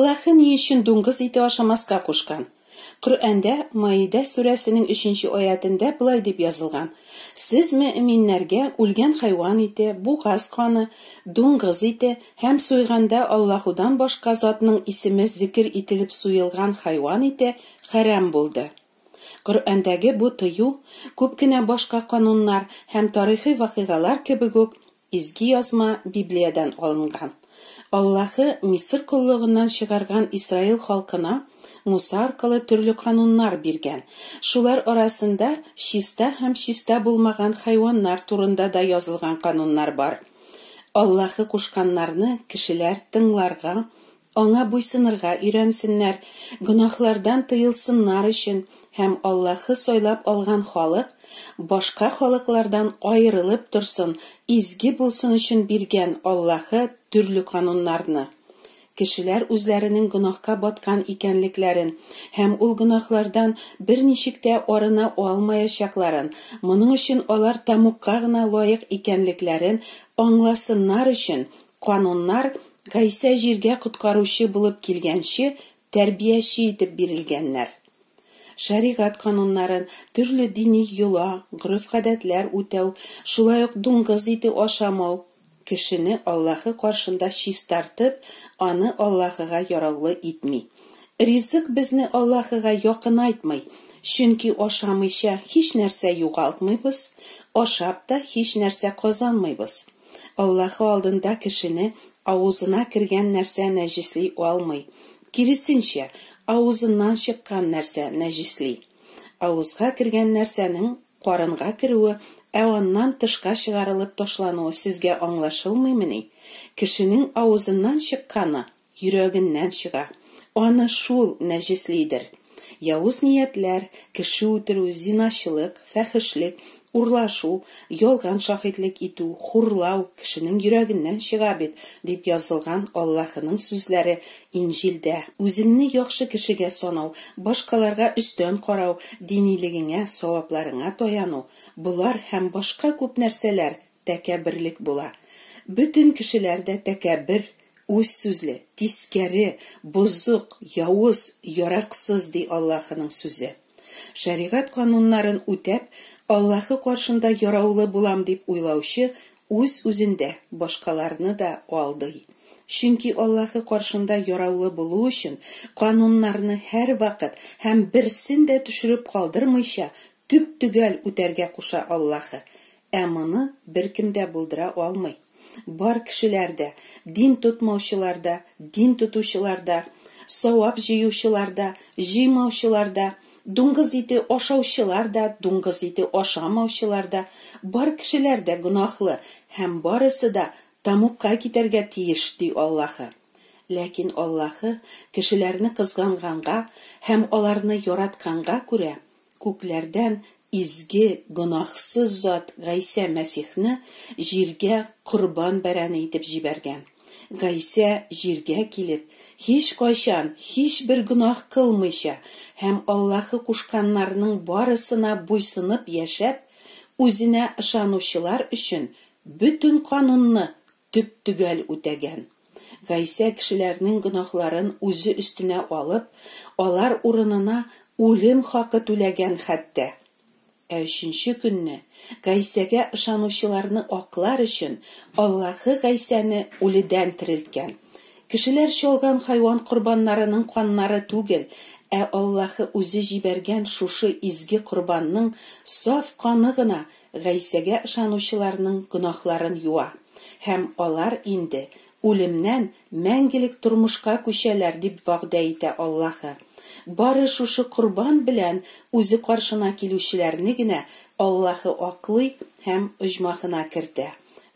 Аллаһы ни өчен дуңгыз ите ашамаска кушкан? Коръәндә Маидә сүрәсенең өченче аятендә болай дип язылган, Сез мөэминнәргә үлгән хайван ите, бугаз каны, дуңгыз ите һәм суйганда Аллаһудан башка затның исеме зекер ителеп суелган хайван ите хәрам булды. Коръәндәге бу тыю, күп кенә башка кануннар һәм тарихи вакыйгалар кебек үк, Изге Язма Библиядән алынган. Аллаһы Мисыр коллыгыннан чыгарган Исраил халкына Муса аркылы төрле кануннар биргән. Шулар арасында чиста һәм чиста булмаган хайваннар турында да язылган кануннар бар. Аллаһы кушканнарны кешеләр тыңларга, Аңа буйсынырга өйрәнсеннәр, гөнаһлардан тыелсыннар өчен һәм Аллаһы сайлап алган халык башка халыклардан аерылып торсын, изге булсын өчен биргән Аллаһы төрле кануннарны. Кешеләр үзләренең гөнаһка баткан икәнлекләрен һәм ул гөнаһлардан берничек тә арына алмаячакларын, моның өчен алар тәмугка гына лаек икәнлекләрен аңласыннар өчен кануннар Гайсә җиргә коткаручы булып килгәнче тәрбияче итеп бирелгәннәр. Шәригать кануннарын, төрле дини йола, гореф-гадәтләр үтәү, шулай ук дуңгыз ите ашамау, кешене Аллаһы каршында чистартып, аны Аллаһыга яраулы итми. Ризык безне Аллаһыга якынайтмый, чөнки ашамыйча һичнәрсә югалтмыйбыз, ашап та һичнәрсә казанмыйбыз. Аллаһы алдында кешене авызына кергән нәрсә нәҗесли алмый. Киресенчә, авызыннан чыккан нәрсә нәҗесли. Авызга кергән нәрсәнең карынга керүе, ә аннан тышка чыгарылып ташлануы сезгә аңлашылмыймыни? Кешенең авызыннан чыкканы йөрәгеннән чыга, аны шул нәҗеслидер. Явыз ниятләр, кеше үтерү, зиначылык, фәхешлек, урлашу, ялган шаһитлек итү, хурлау кешенең йөрәгеннән чыга бит, дип язылган Аллаһының сүзләре Инҗилдә. Үзеңне яхшы кешегә санау, башкаларга өстән карау, динилегеңә, савапларыңа таяну, болар һәм башка күп нәрсәләр тәкәбберлек була. Бөтен кешеләр дә тәкәббер, үзсүзле, тискәре, бозык, явыз, яраксыз, ди Аллаһының сүзе. Шәригать кануннарын үтәп, Аллаһы каршында яраулы булам дип уйлаучы үз-үзен дә, башкаларны да алдый. Чөнки Аллаһы каршында яраулы булу өчен кануннарны һәрвакыт һәм берсен дә төшереп калдырмыйча төп-төгәл үтәргә куша Аллаһы. Ә моны беркем дә булдыра алмый. Бар кешеләр дә, дин тотмаучылар да, дин тотучылар да, савап җыючылар да, җыймаучылар да, дуңгыз ите ашаучылар да, дуңгыз ите ашамаучылар да, бар кешеләр дә гөнаһлы һәм барысы да тәмугка китәргә тиеш, ди Аллаһы. Ләкин Аллаһы кешеләрне кызганганга һәм аларны яратканга күрә, күкләрдән изге, гөнаһсыз зат Гайсә Мәсихне җиргә корбан бәрәне итеп җибәргән. Гайсә җиргә килеп, һичкайчан һичбер гөнаһ кылмыйча һәм Аллаһы кушканнарның барысына буйсынып яшәп, үзенә ышанучылар өчен бөтен канунны төп-төгәл үтәгән. Гайсә кешеләрнең гөнаһларын үзе өстенә алып, алар урынына үлем хакы түләгән хәтта. Ә өченче көнне, Гайсәгә ышанучыларны аклар өчен, Аллаһы Гайсәне үледән терелткән. Кешеләр чалган хайван корбаннарының каннары түгел, ә Аллаһы үзе җибәргән шушы изге корбанның саф каны гына Гайсәгә ышанучыларның гөнаһларын юа, һәм алар инде үлемнән мәңгелек тормышка күчәләр, дип вәгъдә итә Аллаһы. Бары шушы корбан белән үзе каршына килүчеләрне генә Аллаһы аклый һәм оҗмахына кертә.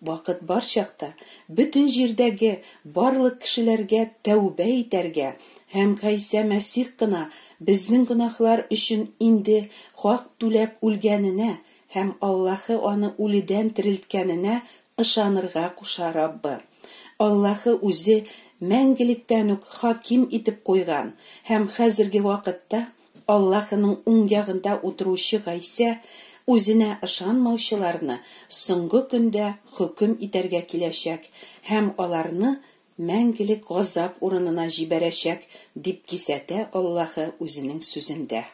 Вакыт бар чакта бөтен җирдәге барлык кешеләргә тәүбә итәргә һәм Гайсә Мәсих кына безнең гөнаһлар өчен инде хак түләп үлгәненә һәм Аллаһы аны үледән терелткәненә ышанырга куша Раббы. Аллаһы үзе мәңгелектән үк хаким итеп куйган һәм хәзерге вакытта Аллаһының уң ягында утыручы Гайсә үзенә ышанмаучыларны соңгы көндә хөкем итәргә киләчәк һәм аларны мәңгелек газап урынына җибәрәчәк, дип кисәтә Аллаһы үзенең Сүзендә.